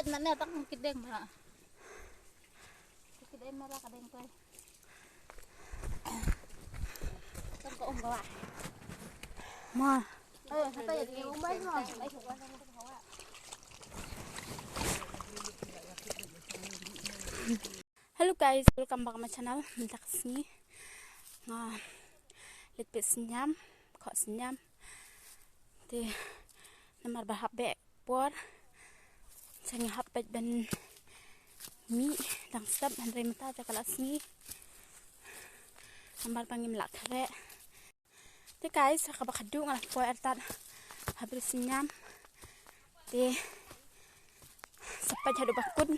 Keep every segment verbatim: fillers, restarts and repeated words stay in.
Nane tak kideng mara. Kideng mara kadeng kai. Tang ka um gawa. Ma. Eh, hata ya di um bai ma. Hello guys, welcome back my channel. Mynta ka sngi nga leit peit synñiam, khoh synñiam. Te namar ba hap beh por, sa ngi hap peit ban mih dang step, hynrei mynta te ka la sngi. Namar ba ngim lah khreh. Te guys, ha kaba khadduh nga la poi artat ha bri synñiam. Te sa peit haduh ba kut.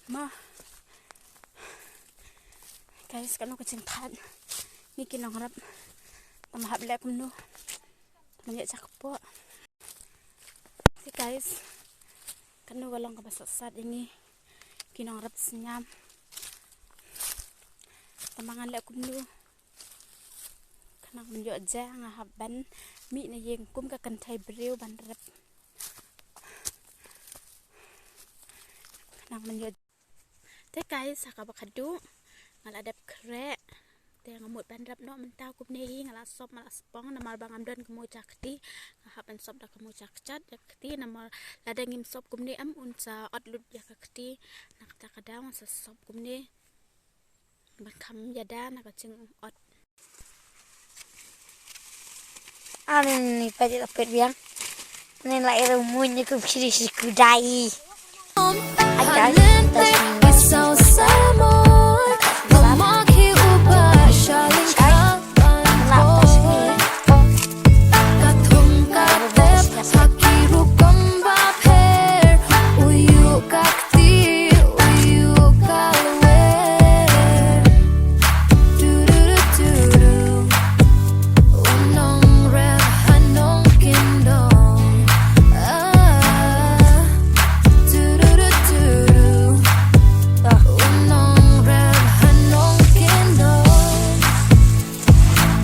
Ma. Guys, kano ka jingthait ngi ki nongrep. Tang hap leh kumno. Tang ïa cha kpoh. Te guys, kano ka long kaba sat sat ïa ngi ki nongrep synñiam. Tang ngan leh kumno. Khnang ban ïoh ja nga hap ban mih na ïing kum ka kynthei briew ban rep. Khnang ban ïoh. Te guys, ha kaba khadduh nga la dep khreh. Te nga mut ban rep noh mynta kumne hi, nga la sop, nga la spong namar ba ngam don ka mocha kti. Nga hap ban sop da ka mocha kjat da kti namar lada ngim sop kumne em un sa ot lut ïa ka kti. Na kata ka daw nga sa sop kumne. Ban kham ïada na ka jingot. Ani ni pajak pet biang. Ni la eru mun ni kum siri si kudai. Ai guys, tas ni. Nak tas ni.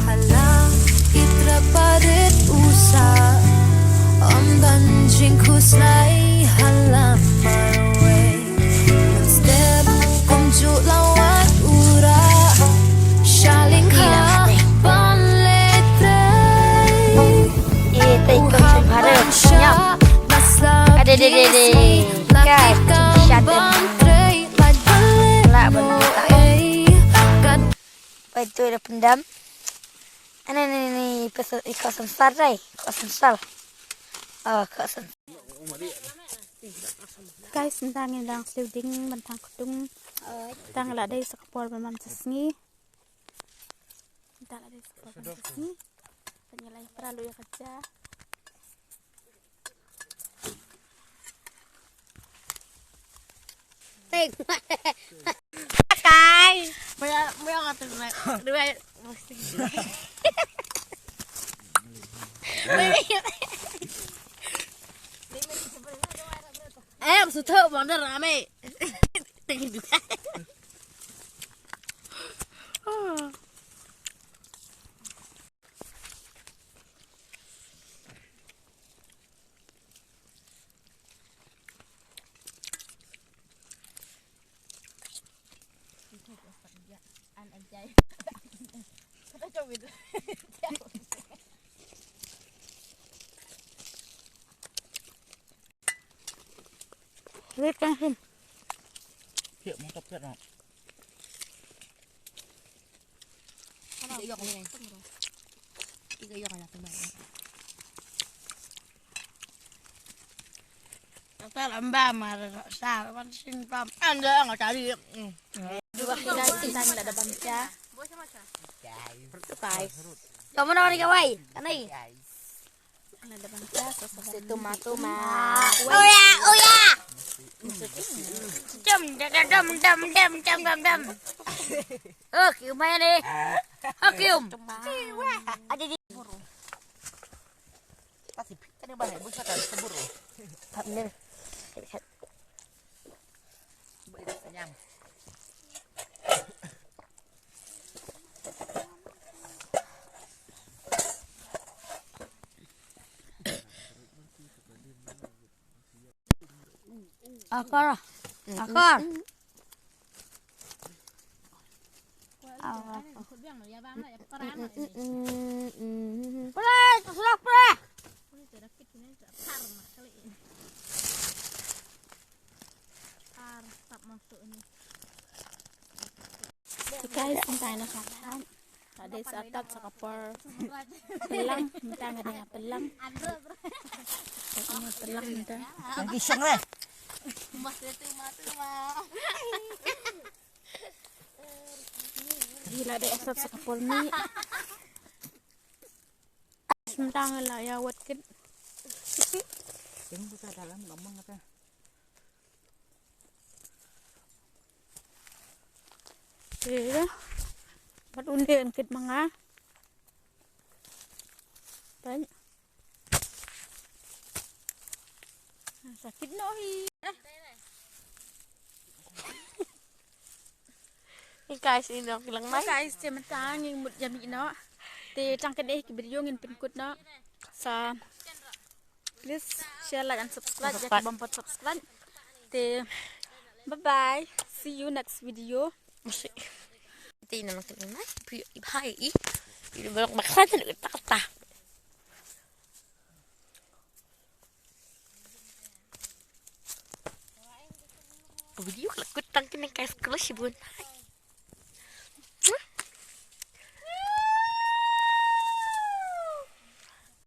Hala i trep parit u sah, ym don jingkhuslai hala marwei. Mynstep kumjuh la wad u rah, sha lyngkha ban leit trei. Eh, tei kong sum harap. Nyap. Ade, de, de, de. Ka, sha ban trei, lait ban leit. La ban leit. Bai tu dah pendam. Ane ni ni ni pasal iko sensar dai, iko sensar. Oh, iko sensar. Guys, mynta ngi dang sliu ding, mynta kudung. Tang la dei sa ka por ba mam sa sngi. Mynta la dei sa ka por ba mam sa sngi. Tang ngi la ïa pra lu ïa ka ja. Kai. Maya, maya kata dua, dua. Eh, sudah bandar rame. Wait, kan him. Siap, mantap, siap, nak. Ika yok anak kembali. Kata lamba mar sa wan sin pam. Anda nggak cari. Dua kita kita nggak ada bangsa. Guys. Kamu nawar ni kawai? Anai. Ada bangsa, so, so. Tuma, tuma. Oh ya, oh ya. Dum, dum, dum. Oh, kium aja nih. Oh, kium. Ada di. Pasti kan bahaya, bisa kan keburu. Bener. Akar. Akar. Pre, pre. Guys, mynta nga sa tap. Ka dei sa tap sa ka por pyllang, mynta nga dei nga pyllang. Ka dei nga pyllang mynta. Yang kisang leh. Gila dei asap sa ka por ni. Mynta nga la ïa wat kit. Ting buta dalam gamang kata. Iya. Bat unde en kit manga. Tan. Sakit no hi. Guys, ino kilang mai. Guys, te mynta ngi mut jam ino. Te tang kane ki video ngin pynkut no. Sa please share, like and subscribe. Ïa ki bym pat subscribe. Te bye bye. See you next video. Te ino kilang mai. Bye bye. Ino kilang mai. Video ka la kut tang kine guys, ka la shibun.